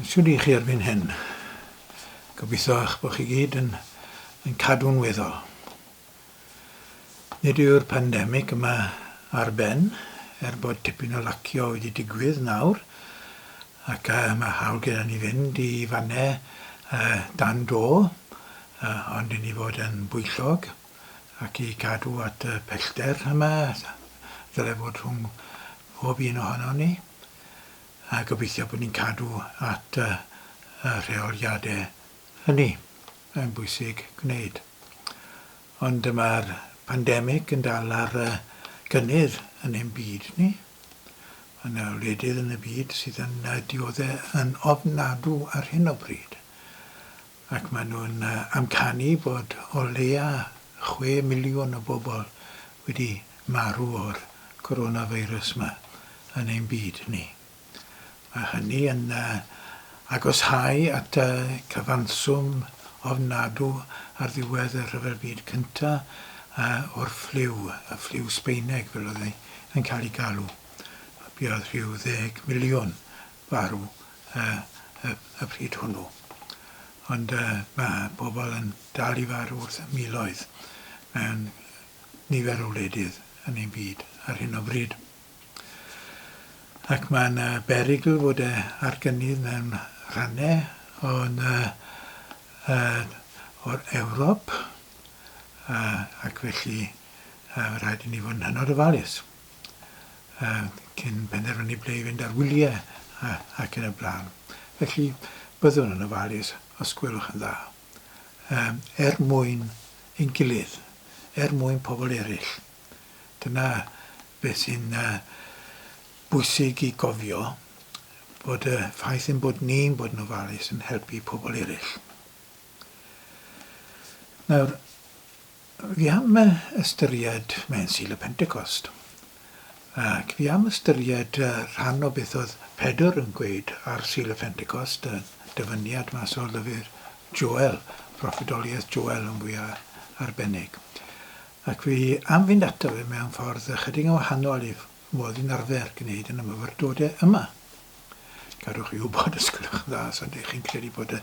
Shwd i chi erbyn hyn? Gobeithio eich bod chi gyd yn, yn cadw'n weddol. Nid yw'r pandemig yma ar ben, er bod tipyn o lacio wedi digwydd nawr, ac uh, mae hawl gyda ni fynd i fannau uh, dan do, uh, ond i ni fod yn bwyllog ac i cadw at y pellter yma, ddyle fod rhwng pob un ohonon ni, a gobeithio bod ni'n cadw at y rheoliadau hynny. Mae'n bwysig gwneud. Ond mae'r pandemig yn dal ar gynnydd yn ein byd ni. Mae yna wledydd yn y byd sydd yn dioddef yn ofnadw ar hyn o bryd. Ac maen nhw'n amcanu bod o leia 6 miliwn o bobl wedi marw o'r coronavirus 'ma yn ein byd ni. Mae hynny yn agoshau at y cyfanswm ofnadw ar ddiwedd y Rhyfel Byd Cynta' o'r ffliw, y ffliw Sbaeneg fel oedd e'n cael ei galw. Buodd rhyw ddeg miliwn farw y pryd hwnnw. Ond mae pobl yn dal i farw wrth y miloedd mewn nifer o wledydd yn ein byd ar hyn o bryd. Ac mae yna berygl fod e ar gynnydd mewn rhannau o'n, uh, o'r Ewrop, uh, ac felly uh, rhaid i ni fod yn hynod ofalus uh, cyn penderfynu ble i fynd ar wyliau uh, ac yn y blaen. Felly byddwn yn ofalus os gwelwch yn dda, um, er mwyn ein gilydd, er mwyn pobl eraill. Dyna beth sy'n uh, bwysig i gofio, bod y ffaith ein bod ni'n bod yn ofalus yn helpu pobl eraill. Nawr, Fi am ystyried mewn Sul y Pentecost, ac fi am ystyried rhan o beth oedd Pedr yn gweud ar Sul y Pentecost, y dyfyniad mas o lyfr Joel, proffwydoliaeth Joel yn fwya arbennig. Ac fi am fynd ato fe mewn ffordd ychydig yn wahanol i modd i'n arfer gwneud yn y myfyrdodau yma. Gadwch chi wybod os gwelwch yn dda os ydych chi'n credu bod y,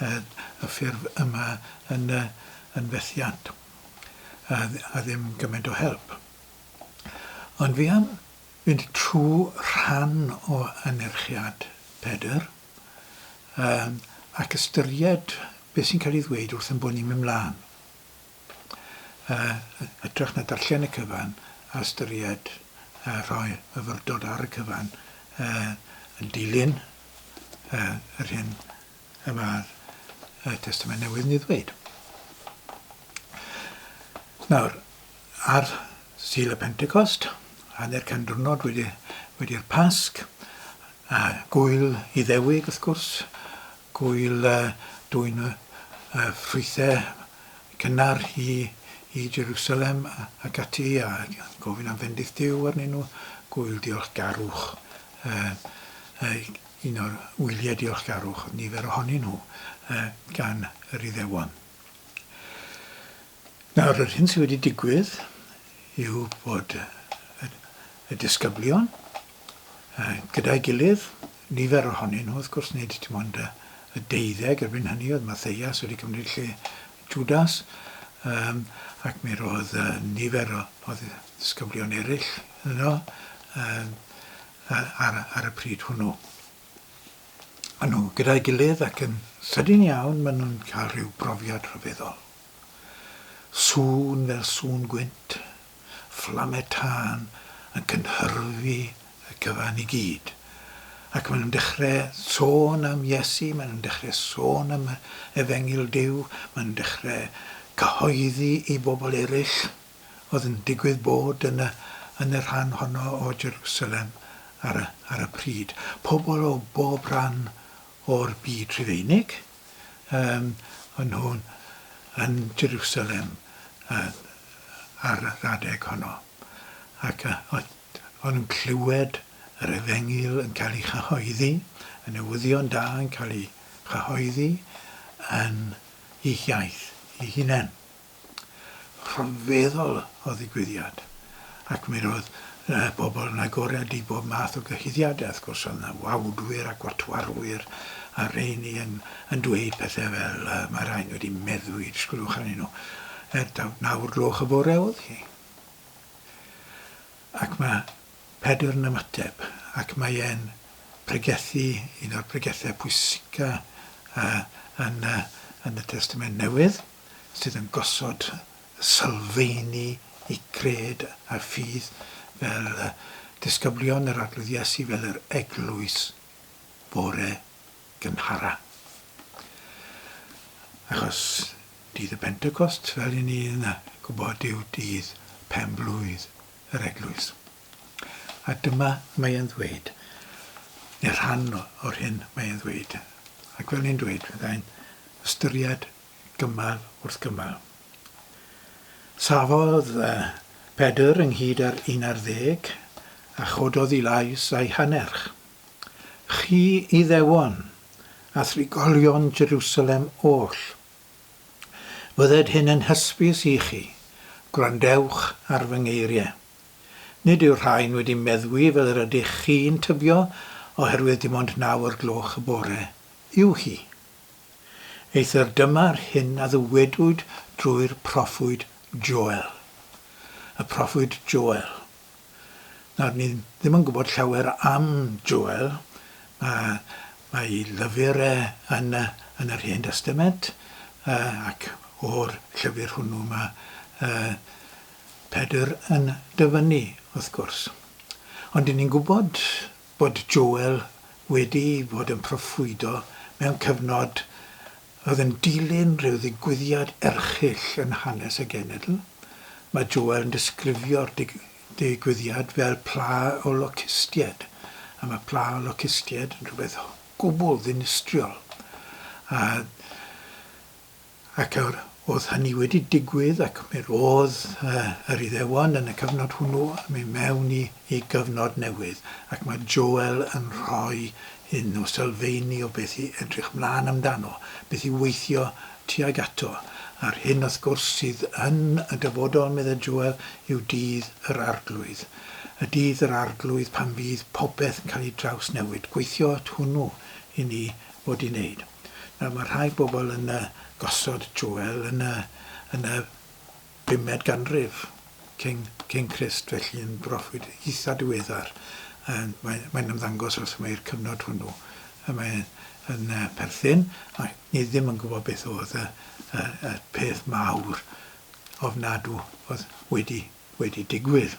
y, y ffurf yma yn, yn fethiant a, a ddim gymaint o help. Ond fi am fynd trwy rhan o anerchiad Pedr um, ac ystyried beth sy'n cael ei ddweud wrth yn bod ni'n mynd mlaen. Hytrach na darllen y cyfan a ystyried rhoi myfyrdod ar y cyfan yn dilyn yr hyn y mae'r Testament Newydd yn ei ddweud. Nawr, ar Sul y Pentecost, hanner can diwrnod wedi, wedi'r Pasg, a gwyl Iddewig wrth gwrs, Gŵyl dwyn y ffrwythau cynnar i i Jerusalem ac ati, a gofyn am fendith Duw arnyn nhw, gŵyl diolchgarwch, un o'r wyliau diolchgarwch, oedd nifer ohonyn nhw gan yr Iddewon. Nawr, yr hyn sydd wedi digwydd yw bod y, y disgyblion gyda'i gilydd, nifer ohonyn nhw, wrth gwrs, nid dim ond y, y deuddeg erbyn hynny, oedd Matthias wedi cymryd lle Judas, um, ac mi roedd uh, nifer o, o ddisgyblion eraill yno um, ar, ar y pryd hwnnw. A nhw gyda'i gilydd ac yn sydyn iawn maen nhw'n cael rhyw brofiad rhyfeddol. Sŵn fel sŵn gwynt, fflamau tân yn cynhyrfu y cyfan i gyd. Ac maen nhw'n dechrau sôn am Iesu, maen nhw'n dechrau sôn am Efengyl Duw, maen nhw'n dechrau cyhoeddi i bobl eraill oedd yn digwydd bod yn y, yn y rhan honno o Jerusalem ar y, ar y pryd. Pobl o bob rhan o'r byd Rhufeinig, um, o'n nhw'n yn Jerusalem uh, ar yr adeg honno. Ac uh, o'n nhw'n clywed yr efengyl yn cael ei chyhoeddi, y newyddion da yn cael ei chyhoeddi yn eu hiaith eu hunain. Rhyfeddol o ddigwyddiad. Ac mi roedd y bobl yn agored i bob math o gyhuddiadau. Wrth gwrs, oedd yna wawdwyr a gwatwarwyr a rheini yn, yn dweud pethau fel uh, mae rhain wedi meddwi, disgwyliwch arnyn nhw. Er taw nawr gloch y bore oedd hi. Ac mae Pedr yn ymateb, ac mae e'n pregethu un o'r pregethau pwysica uh, yn, uh, yn y Testament Newydd, sydd yn gosod sylfeini i cred a ffydd fel uh, disgyblion yr Arglwydd Iesu, fel yr eglwys bore gynhara. Achos dydd y Pentecost, fel i ni'n gwybod, yw dydd pen-blwydd yr eglwys. A dyma mae e'n ddweud, neu rhan o'r hyn mae e'n ddweud. Ac fel ni'n dweud, fyddai'n ystyried gymal wrth gymal. Safodd Pedr ynghyd â'r 11 a chododd i lais a'i hannerch. Chi Iddewon, a thrigolion Jerusalem oll, fydded hyn yn hysbys i chi, gwrandewch ar fy ngeiriau. Nid yw'r rhain wedi meddwi fel yr ydych chi'n tybio, oherwydd dim ond naw o'r gloch y bore yw hi. Eithr dyma'r hyn a ddywedwyd drwy'r proffwyd Joel. Y proffwyd Joel. Nawr, ni ddim yn gwybod llawer am Joel. Mae, mae ei lyfr e yn, yn yr Hen Destament, uh, ac o'r llyfr hwnnw mae uh, Pedr yn dyfynnu, wrth gwrs. Ond dyn ni'n gwybod bod Joel wedi bod yn proffwydo mewn cyfnod oedd yn dilyn rhyw ddigwyddiad erchyll yn hanes y genedl. Mae Joel yn disgrifio'r digwyddiad fel pla o locustiaid, a mae pla o locustiaid yn rhywbeth gwbl ddinistriol. A Ac yr oedd hynny wedi digwydd ac mi'r oedd yr Iddewon yn y cyfnod hwnnw yn mynd mewn i, i gyfnod newydd ac mae Joel yn rhoi un o sylfeini o beth i edrych mlaen amdano, beth i weithio tuag ato. A'r hyn wrth gwrs sydd yn y dyfodol, meddai Joel, yw dydd yr Arglwydd. Y dydd yr Arglwydd pan fydd popeth yn cael ei drawsnewid. Gweithio at hwnnw i ni fod i wneud. Nawr mae rhai bobl yn gosod Joel yn y, yn y bumed ganrif cyn, cyn Crist, felly yn broffwyd eitha diweddar. Mae'n mae ymddangos os mae'r cyfnod hwnnw mae'n yn perthyn, a ni ddim yn gwybod beth oedd y, y, y peth mawr ofnadw oedd wedi, wedi digwydd.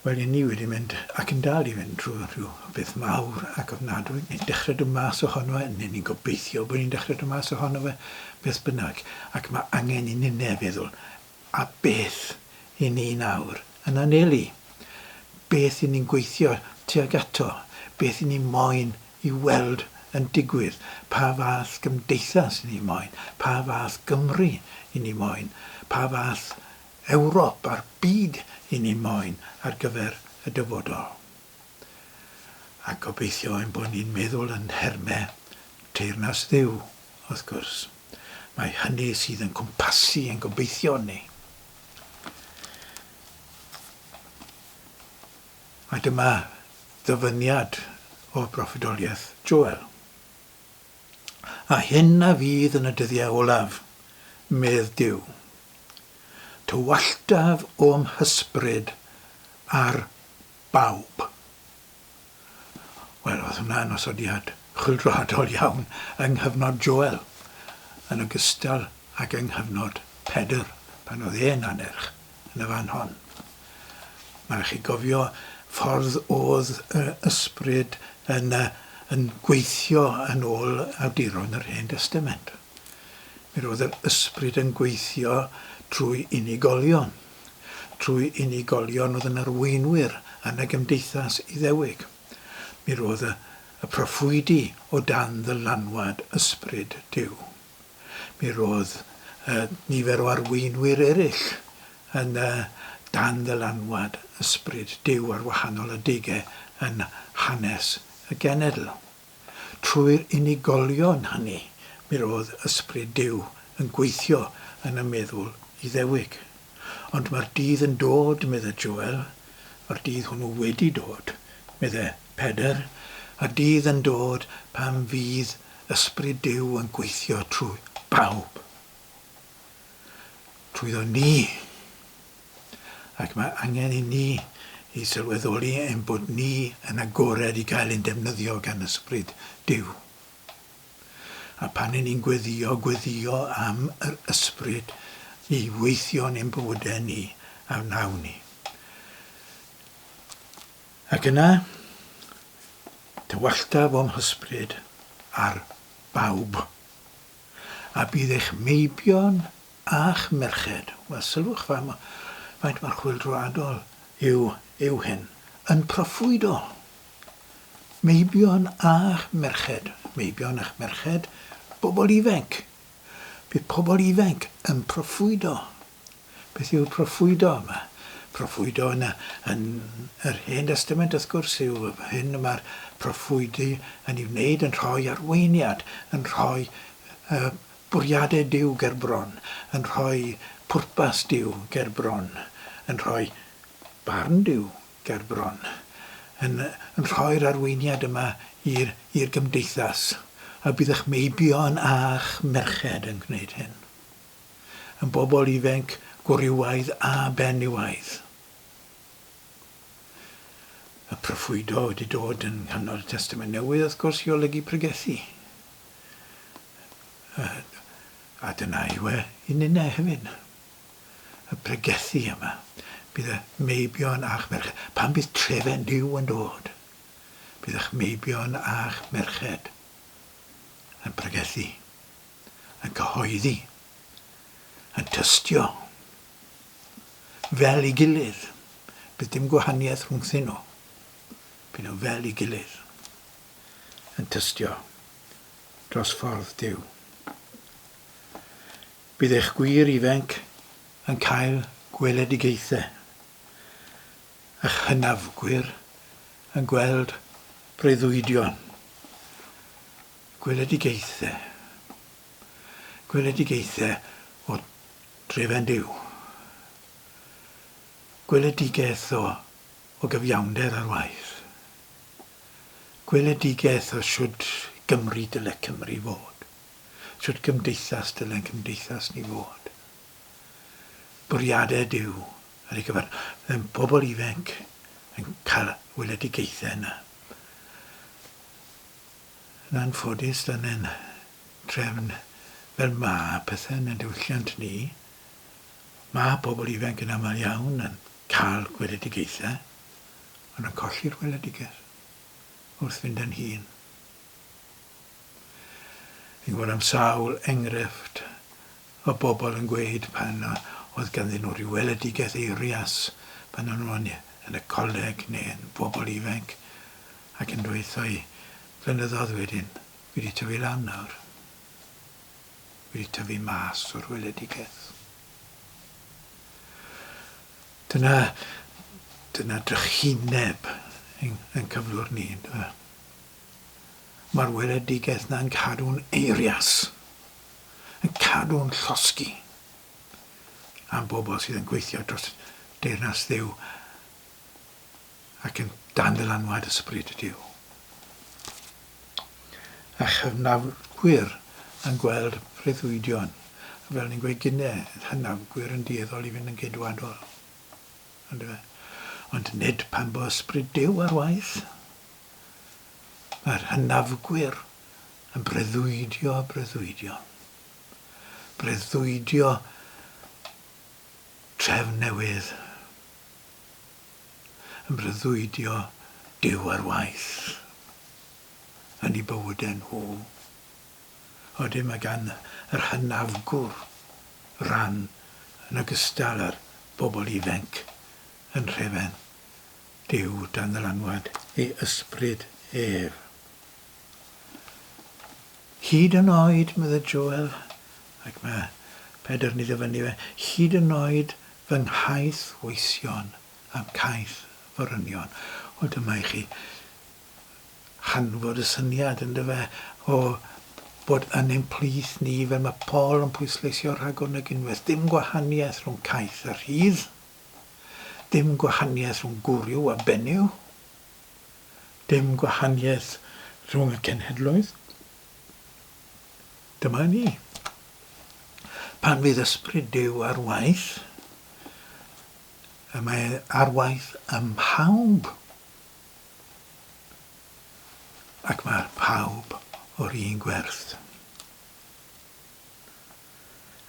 Wel, 'yn ni wedi mynd, ac yn dal i fynd, trwy rhyw beth mawr ac ofnadwy. Ni'n dechrau dod mas ohono fe, neu ni'n gobeithio bod ni'n dechrau dod mas ohono fe, beth bynnag. Ac mae angen i ninne feddwl, a beth i ni nawr yn anelu? Beth i ni'n gweithio tuag ato? Beth i ni moyn i weld yn digwydd? Pa fath gymdeithas i ni moyn? Pa fath Gymru i ni moyn? Pa fath Ewrop a'r byd i ni moyn ar gyfer y dyfodol. A gobeithio ein bod ni'n meddwl yn nhermau Teyrnas Dduw, wrth gwrs. Mae hynny sydd yn cwmpasu ein gobeithion ni. A dyma ddyfyniad o broffwydoliaeth Joel. A hyn a fydd yn y dyddiau olaf, medd Duw. Tywalltaf o'm hysbryd ar bawb. Wel, oedd hwnna'n osodiad chwyldroadol iawn yng nghyfnod Joel, yn ogystal ag yng nghyfnod Pedr, pan oedd e'n annerch yn y fan hon. Mae rhaid chi gofio ffordd oedd yr ysbryd yn, yn gweithio yn ôl awduron yr Hen Destament. Mi roedd yr ysbryd yn gweithio trwy unigolion, trwy unigolion oedd yn arweinwyr yn y gymdeithas Iddewig. Mi roedd y, y proffwydi o dan ddylanwad ysbryd Duw. Mi roedd uh, nifer o arweinwyr eraill yn uh, dan ddylanwad ysbryd Duw ar wahanol adegau yn hanes y genedl. Trwy'r unigolion hynny mi roedd Ysbryd Duw yn gweithio yn y meddwl Iddewig. Ond mae'r dydd yn dod, medde Joel, mae'r dydd hwnnw wedi dod, medde Pedr, A dydd yn dod pan fydd Ysbryd Duw yn gweithio trwy bawb. Trwyddo ni. Ac mae angen i ni i sylweddoli ein bod ni yn agored i gael ein defnyddio gan Ysbryd Duw. A pan 'yn ni'n gweddïo, gweddïo am yr Ysbryd i weithio yn ein bywydau ni, a wnawn ni. Ac yna, tywalltaf o'm hysbryd ar bawb. A bydd eich meibion a'ch merched, wel sylwch fa, faint mor chwyldroadol yw, yw hyn, yn proffwydo. Meibion a'ch merched, meibion a'ch merched, bobl ifanc. Bydd pobl ifanc yn proffwydo. Beth yw'r proffwydo yma? Proffwydo yn, y, yn yr Hen Destament, wrth gwrs, yw hyn y mae'r proffwydi yn ei wneud, yn rhoi arweiniad, yn rhoi uh, bwriadau Duw ger bron, yn rhoi pwrpas Duw ger bron, yn rhoi barn Duw ger bron, yn, yn rhoi'r arweiniad yma i'r, i'r gymdeithas, a bydd eich meibion a'ch merched yn gwneud hyn. Yn bobl ifanc gwrywaidd a benywaidd. Y proffwydo wedi dod yn nghanol y Testament Newydd, wrth gwrs, i olygu pregethu. A dyna yw e i ninnau hefyd. Y pregethu yma. Bydd y meibion a'ch merched. Pan bydd trefen Duw yn dod, bydd eich meibion a'ch merched yn pregethu, yn cyhoeddi, yn tystio, fel ei gilydd. Bydd dim gwahaniaeth rhwngthyn nhw. Bydd nhw fel ei gilydd yn tystio dros ffordd Duw. Bydd eich gwir ifanc yn cael gweledigaethau, a'ch hynafgwyr yn gweld breuddwydion. Gweledigaethau. Gweledigaethau o drefen Duw. Gweledigaeth o, o gyfiawnder ar waith. Gweledigaeth o shwd Gymru dyle Cymru fod. Shwt gymdeithas dyle'n cymdeithas ni fod. Bwriadau Duw ar ei gyfer. Byddai'n bobl ifanc yn cael weledigaethau yna. Yn anffodus, dan yn trefn fel ma pethau yn ein diwylliant ni, mae pobl ifanc yn aml iawn yn cael gweledigaethau, ond yn colli'r weledigaeth wrth fynd yn hŷn. Fi'n gwybod am sawl enghraifft o bobl yn gweud pan oedd ganddyn nhw rhyw weledigaeth eirias pan o'n nhw yn, yn y coleg neu yn bobl ifanc ac yn dweud i flynyddoedd wedyn, fi wedi tyfu lan nawr. Fi wedi tyfu mas o'r weledigaeth. Dyna, dyna drychineb yn, yn cyflwr ni, ynddo fe? Mae'r weledigaeth 'na'n cadw'n eirias, yn cadw'n llosgi am bobl sydd yn gweithio dros deyrnas Dduw ac yn dan ddylanwad ysbryd Duw. A chyfnafgwyr yn gweld breuddwydion, a fel ni'n gweud gynne, hynafgwyr yn dueddol i fynd yn geidwadol. Yndyfe? Ond nid pan bo ysbryd Duw ar waith. Mae'r hynafgwyr yn breuddwydio breuddwydion. Breuddwydio trefn newydd. Yn breuddwydio Duw ar waith yn eu bywydau nhw. Wedyn mae gan yr hynafgwr ran yn ogystal â'r bobl ifanc yn nhrefen Duw dan ddylanwad ei ysbryd ef. Hyd yn oed, medde Joel, ac mae Pedr yn ei ddyfynnu fe, hyd yn oed fy nghaeth weision a'm caeth forynion. Wel, dyma i chi hanfod y syniad, yndyfe, o bod yn ein plith ni, fel mae Paul yn pwysleisio rhagor nag unwaith, dim gwahaniaeth rhwng caeth a rhydd, dim gwahaniaeth rhwng gwryw a benyw, dim gwahaniaeth Rhwng y cenhedloedd. Dyma ni. Pan fydd ysbryd Duw ar waith, y mae ar waith ym mhawb. Ac mae pawb o'r un gwerth.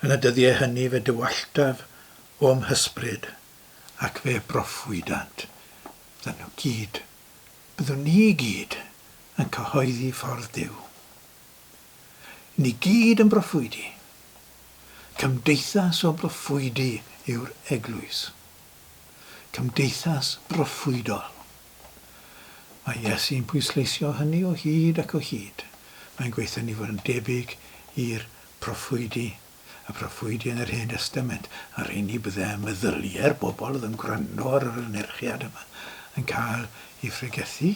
Yn y dyddiau hynny fe dywalltaf o'm hysbryd ac fe broffwydant. Byddan nhw gyd, byddwn ni i gyd yn cyhoeddi ffordd Duw. Ni gyd yn broffwydi. Cymdeithas o broffwydi yw'r eglwys. Cymdeithas broffwydol. Mae Iesu'n pwysleisio hynny o hyd ac o hyd. Mae'n gweithio ni fod yn debyg i'r proffwydi, y proffwydi yn yr Hen Destament, a rheini bydde meddyliau'r bobl oedd yn gwrando ar yr anerchiad yma yn cael eu phregethu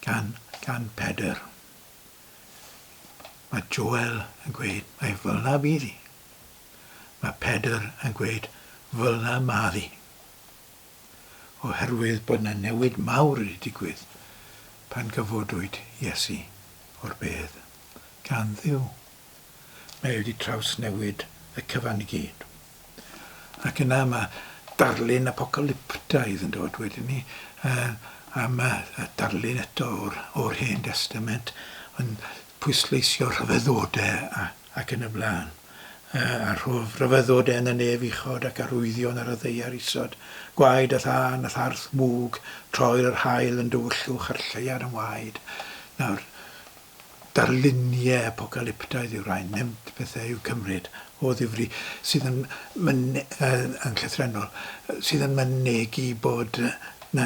gan, gan Pedr. Mae Joel yn gweud mai fel 'na bydd hi. Mae Pedr yn gweud fel 'na ma' ddi. Oherwydd bod 'na newid mawr wedi digwydd pan gyfodwyd Iesu o'r bedd gan Dduw. Mae e wedi trawsnewid y cyfan i gyd. Ac yna mae darlun apocalyptaidd yn dod wedyn ni, am y darlun eto o'r, or Hen Destament, yn pwysleisio rhyfeddodau a, ac yn y blaen. A rhof rhyfeddodau yn y nef uchod ac arwyddion ar y ddaear isod, gwaed a thân a tharth mwg, troer yr haul yn dywyllwch a'r lleuad yn waed. Nawr, darluniau apocalyptaidd yw rhain, nid pethau i'w cymryd o ddifri, sydd yn, yn, yn llythrennol, sydd yn mynegi bod 'na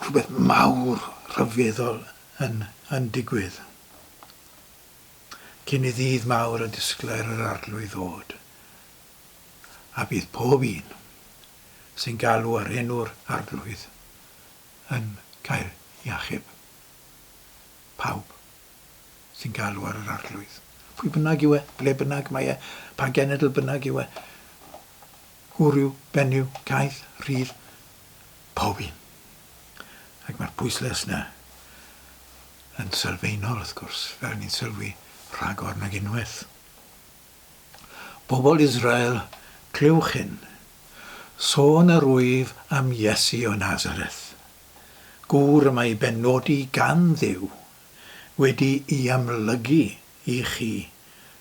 rhywbeth mawr rhyfeddol yn, yn digwydd. Cyn i ddydd mawr a disglair yr Arglwydd ddod, a bydd pob un sy'n galw ar enw'r Arglwydd yn cael ei achub. Pawb sy'n galw ar yr Arglwydd. Pwy bynnag yw e, ble bynnag mae e, pa genedl bynnag yw e, gwryw, benyw, caeth, rhydd, pob un. Ac mae'r pwyslais 'na yn sylfaenol, wrth gwrs, fel ni'n sylwi rhagor nag unwaith. Bobl Israel, clywch hyn. Sôn yr wyf am Iesu o Nazareth, gŵr y mae benodi gan Dduw, wedi i amlygu i chi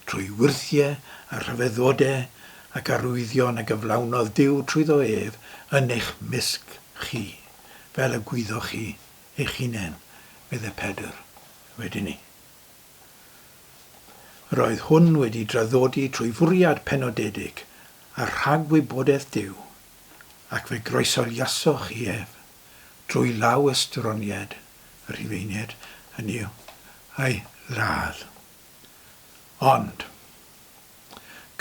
trwy wyrthiau a rhyfeddodau ac arwyddion a gyflawnodd Duw trwyddo ef yn eich mysg chi, fel y gwyddoch chi eich hunain, medde Pedr wedyn 'ny. Yr oedd hwn wedi draddodi trwy fwriad penodedig a rhagwybodaeth Duw, ac fe groesoliasoch chi ef, drwy law estroniaid y Rhufeiniaid, hynny yw, a'i ladd. Ond,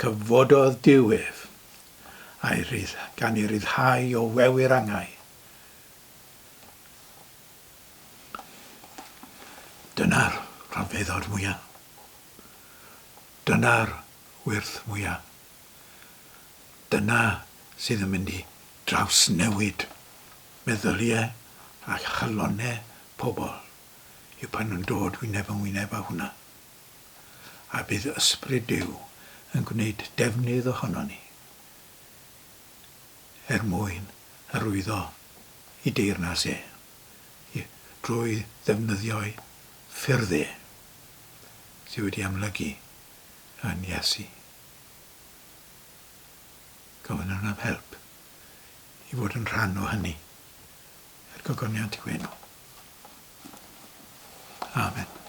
cyfododd Duw ef, a'i rydd, gan ei ryddhau o wewyr angau. Dyna'r rhyfeddod mwya'. Dyna'r wyrth mwya'. Dyna sydd yn mynd i drawsnewid meddyliau a chalonnau pobl, yw pan nhw'n dod wyneb yn wyneb â hwnna. A bydd Ysbryd Duw yn gwneud defnydd ohonon ni er mwyn hyrwyddo i deyrnas e, drwy ddefnyddio'i ffyrdd e, sydd wedi amlygu yn Iesu. Gofynnwn am help i fod yn rhan o hynny, er gogoniant i'w enw. Amen.